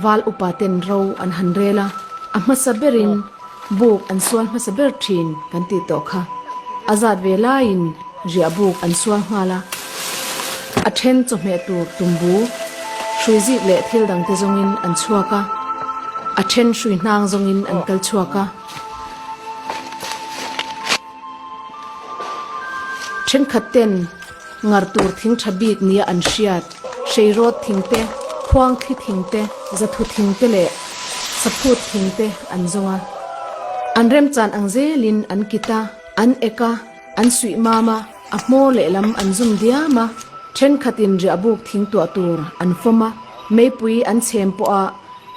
Val upa ten ro an han rel a, a hmasa berin buk an sual hmasa ber thin kan tih tawh kha. A zat ve laiin riah buk an sual nghal a, a then chawhmeh tur tumbu, hrui zik leh thil dangte zawngin an chhuak a, a then hrui hnang zawngin an kal chhuak a. Thenkhat ten ngar tur thing tha bik nia an hriat, hreirawt thing te, khuang thli thing te, zathu thing te leh saphut thing te an zawng a. An remchan ang zelin an kit a, an ek a, an suih mam a, a hmawr lehlam an zum diam a, thenkhatin riahbuk thing tuah tur an fawm a, meipui an chhem pawha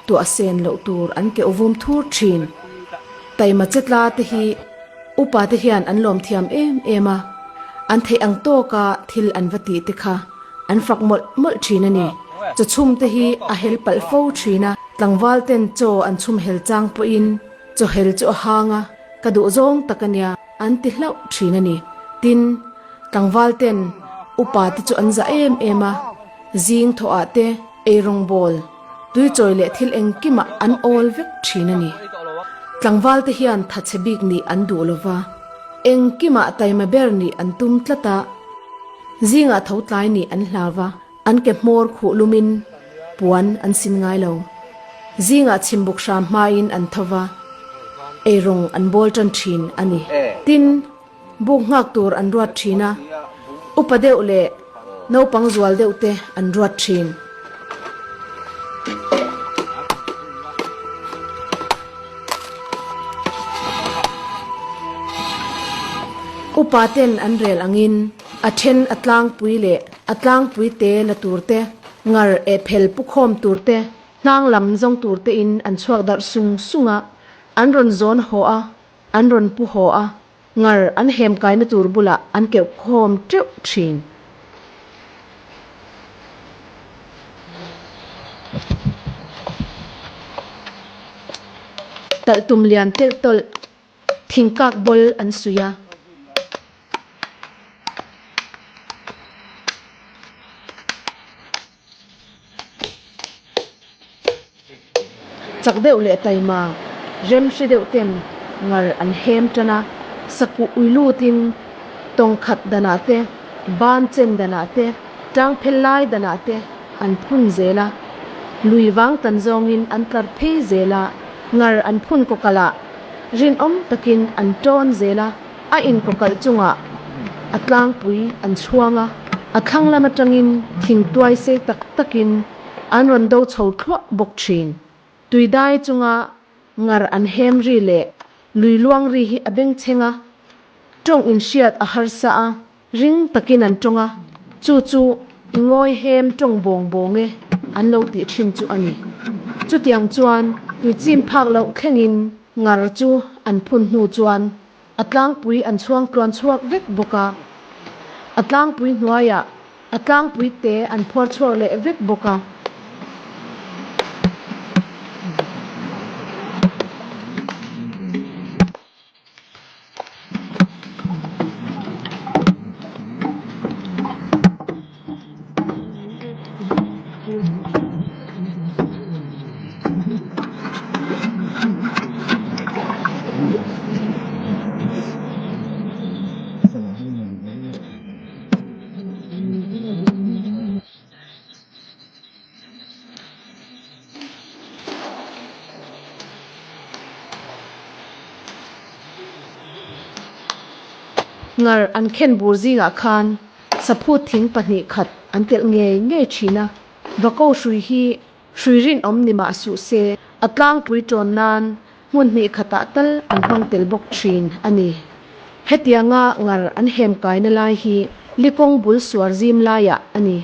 tuah sen loh tur an keuh vum thur thin. Taima chetla te hi upa te hian an lawm thiam em em a, an theih ang tawka thil an va tih te kha an fak mawlh mawlh thin a ni. Chaw chhum te hi a hel palh fo thin a, tlangval ten chaw an chhum hel chang pawhin chaw hel chu a hang a, ka duh zawng tak a nia an ti hlauh thin a ni. Tin, tlangval ten upa te chu an zah em em a, zing thawhah te eirawngbawl, Tuichawi leh thil engkimah an awl vek thin a ni. Tlangval te hian thatchhe bik nih an duh lo va, engkimah taima ber nih an tum tlat a, zingah tho tlai nih an hlau va, an ke hmawr khuh lumin puan an sin ngai lo. Zingah chhimbuk hram hmain an tho va, eirawng an bawl tan thin a ni. Tin, Buk nghak tur an ruat thin a, upa deuh leh naupang zual deuh te an ruat thin. Upa ten an rel angin a then a tlangpui leh a tlangpui te la tur te, ngar eh phel pu khawm tur te, hnang lam zawng tur te in an chhuak darh sung sung a, an rawn zawn haw a, An rawn pu haw a, ngar an hem kaina tur bulah an keuh khawm teuh thin. Talh tum lian telh tawlh, thingkak bawl an suih a. Chak deuh leh taima rem hre deuh ten ngar an hem tan a, sakuh ui lutin tawng khat danah te, ban chen danah te, tang phel lai danah te an phun zel a, lui vang tan zawngin an tlar phei zel a, ngar an phun kawkalh ah rinawm takin an tawn zel a. A inkawkalh chungah a tlangpui an chhuang a, a thlang lam atangin thing tuai sei tak takin an rawn do chho thluah bawk thin. Tuidai chunga ngar an hem ri leh lui luang ri hi a bengchheng a, tawng inhriat a harsa a, Ring takin an tawng a, chu chu i ngawi hem tawng bawng bawng e an lo tih thin chu a ni. Chutiang chuan tuichim phak loh thlengin ngar chu an phun hnu chuan a tlangpui an chhuang tluan chhuak vek bawk a, a tlangpui hnuaiah a tlangpui te an phuar chhuak leh vek bawk a. Ngar an khen bur zingah khan saphut thing pahnih khat an telh ngei ngei thin a, vako hrui hi hrui rinawm ni mah suh se a tlangpui tawn nan hmun hnih khatah tal an hmang tel bawk thin a ni. Hetianga ngar an hem kaina lai hi Likawng bul suar zim laiah a ni.